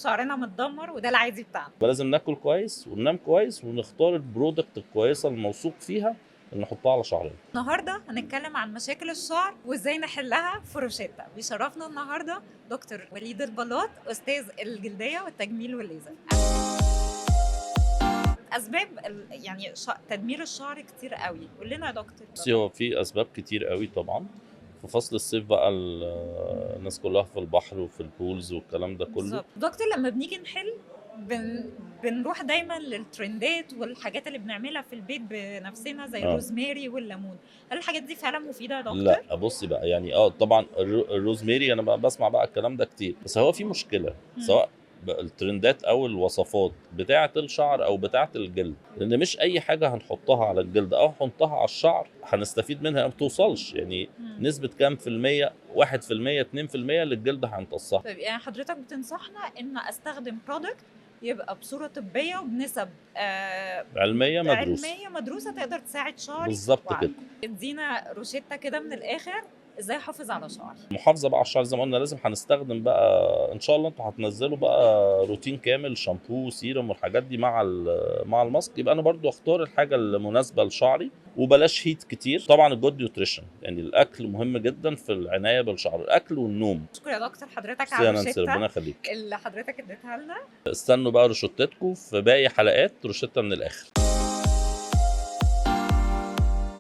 شعرنا متدمر، وده العادي بتاعنا. لازم ناكل كويس وننام كويس ونختار ال product الكويسة الموثوق فيها اللي نحطها على شعرنا. النهارده هنتكلم عن مشاكل الشعر وازاي نحلها في روشتة. بيشرفنا النهارده دكتور وليد البلاط، استاذ الجلدية والتجميل والليزر. اسباب يعني تدمير الشعر كتير قوي، قول لنا يا دكتور. بصي، هو في اسباب كتير قوي طبعا. في فصل الصيف بقى الناس كلها في البحر وفي ال pools والكلام ده كله. بالظبط دكتور، لما بنيجي نحل بنروح دايما للترندات والحاجات اللي بنعملها في البيت بنفسنا زي الروزماري والليمون. هل الحاجات دي فعلا مفيدة يا دكتور؟ لا، بصي بقى، يعني طبعا الروزماري انا بقى بسمع بقى الكلام ده كتير، بس هو في مشكلة سواء الترندات او الوصفات بتاعه الشعر او بتاعه الجلد، لان مش اي حاجة هنحطها على الجلد او هنحطها على الشعر هنستفيد منها، ما بتوصلش يعني نسبه كام في المية، 1%، 2% للجلد هيمتصها. طيب، يعني حضرتك بتنصحنا ان استخدم product يبقى بصورة طبية وبنسب علمية مدروسه. علمية مدروسة تقدر تساعد شعري. بالظبط كده. ادينا روشته كده من الاخر، ازاي احافظ على شعري؟ المحافظة بقى على الشعر زي ما قلنا لازم هنستخدم بقى، ان شاء الله انتوا هتنزلوا بقى روتين كامل، شامبو، سيرم والحاجات دي مع الماسك. يبقى انا برضو اختار الحاجة المناسبة لشعري وبلاش heat كتير. طبعا ال good nutrition، يعني الاكل مهم جدا في العناية بالشعر، الاكل والنوم. شكرا يا دكتور حضرتك يا على نانسي، الروشته ربنا يخليك. اللي حضرتك اديتها لنا. استنوا بقى روشتتكم في باقي حلقات روشتة من الاخر.